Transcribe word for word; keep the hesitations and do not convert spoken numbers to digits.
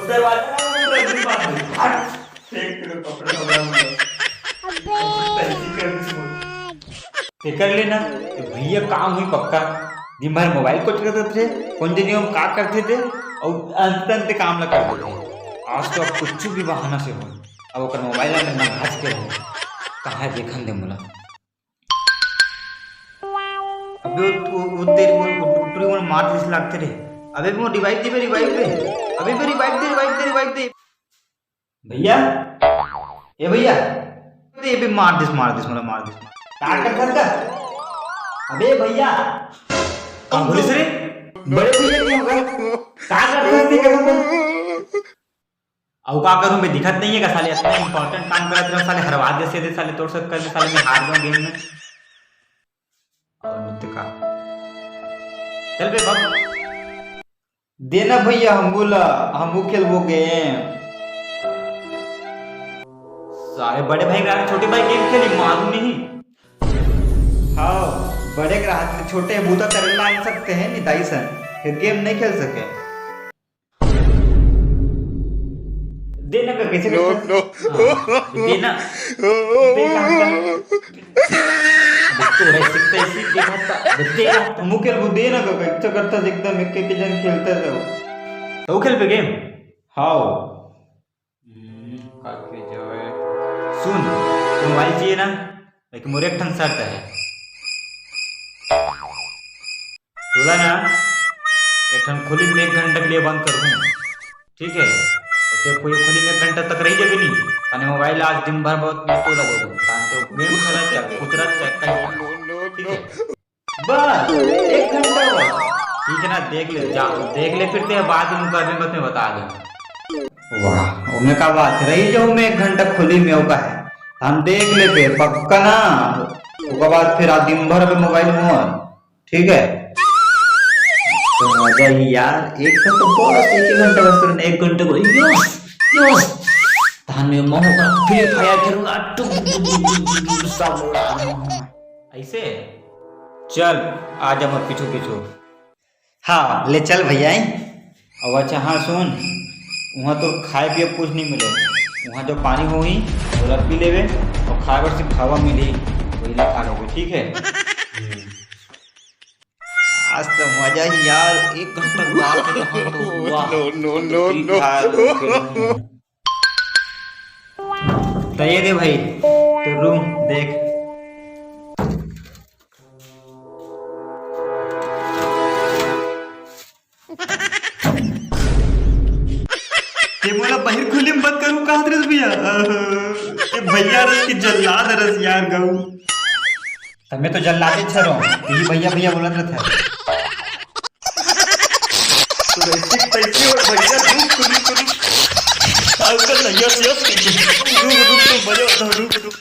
दरवाजा बंद कर दे, बाप रे। हट, फेंक के कपड़ा वपड़ा में। ऐसी कर दी इसको। ते कर लेना, ए भैया काम हुई पक्का। दिन भर मोबाइल कोचकत रथे, कोन जनी हम का करथे ते, अउ अंत अंत काम ला कर देथे। आज तो अब कुछ भी बहाना से हो, अब ओकर मोबाइल ला मैं घास के रहूं। कहाँ हे देखन दे मोला। अबे वो, वो, वो तेरी वो, वो टुकड़ी वो मार दिस लागते रे। अबे वो revive दे बे, revive दे। अबे बे revive दे, revive दे, revive दे। भैया, ए भैया, दे बे मार दिस, मार दिस, मोला मार दिस। का करथस का? अबे भैया, का बोलिस रे? बड़े भैया के होगा? का करथस ते कसम से? अउ का करूं बे, दिखत नहीं है का साले? इतना important काम करत रहे साले, हरवा देसे दे साले, तोर सब कर दे साले, मैं हार गया game में। और नृत्य का चल बे बाबू। देना भैया, हमू ला, हमू खेलबो game। सारे बड़े भाई के छोटे भाई game खेली, मालूम नहीं। हाँ, बड़े के रहत छोटे बूता करे ला आ सकते हैं, नहीं दाई सन, फिर game नहीं खेल सके। देना का कैसे No, करता? No। हाँ, देना। देना का। अब तो रे सीखता है, सीख देखा था। अब देना। मुकेल वो देना का कैसे करता, एकदम एक एक जन खेलता था वो। तो खेल पे game? हाँ। हम्म, का के जावे? सुन, तू मोबाइल चाहिए ना? लेकिन मोर एक ठन शर्त है। तोला ना एक ठन खोली में एक घंटा के लिए बंद कर दूं, ठीक है? तो ते कोई खोली में एक घंटा तक रही जाबे नहीं, ताने मोबाइल आज दिन भर बहुत मैं तोला दे दूं, ताने तो game खेला चाहे कुछ रख चाहे कहीं, ठीक है? बस एक घंटा बस, ठीक है ना? देख ले, जा देख ले, फिर ते बाद में कर दे, बस मैं बता दूं। वाह, ओमे का बात रही जो मैं एक घंटा खोली में होगा है, हम देख लेबे पक्का ना, ओकर बाद फिर आज दिन भर पे मोबाइल में, ठीक है? तो मजा ही यार, एक घंटा तो बस, एक ही घंटा बस, तुरंत एक घंटे को, यस, यस, तहन मैं महो का Free Fire खेलूंगा, टुक, टुक, टुक, टुक, टुक, टुक, सब उड़ा दूंगा। ऐसे? चल, आ जा मोर पीछू पीछू। हाँ, ले चल भैया। अब अच्छा, हाँ सुन, वहाँ तो खाए पिए कुछ नहीं मिले, वहाँ जो पानी होही, ओला पी लेबे, और खाए बर सिर्फ हवा मिली, वही ला खा लेबे, ठीक है? आज तो मजा ही यार, एक घंटा बाहर के रहा तो वाह। No, no, no, no। तो ये दे भाई, तो रूम देख। ये मोला बाहिर खुले में बंद करूं कहात रस भैया। ये भैया रस की जल्लाद रस यार गऊ। तमे तो जल्लादे छरो, यही भैया भैया बोलत रहता है। तो ऐसे कैसे हो भैया, रुक, रुक, रुक। अंकल, नहीं, यस, यस, रुक, रुक, रुक, रुक, रुक, रुक।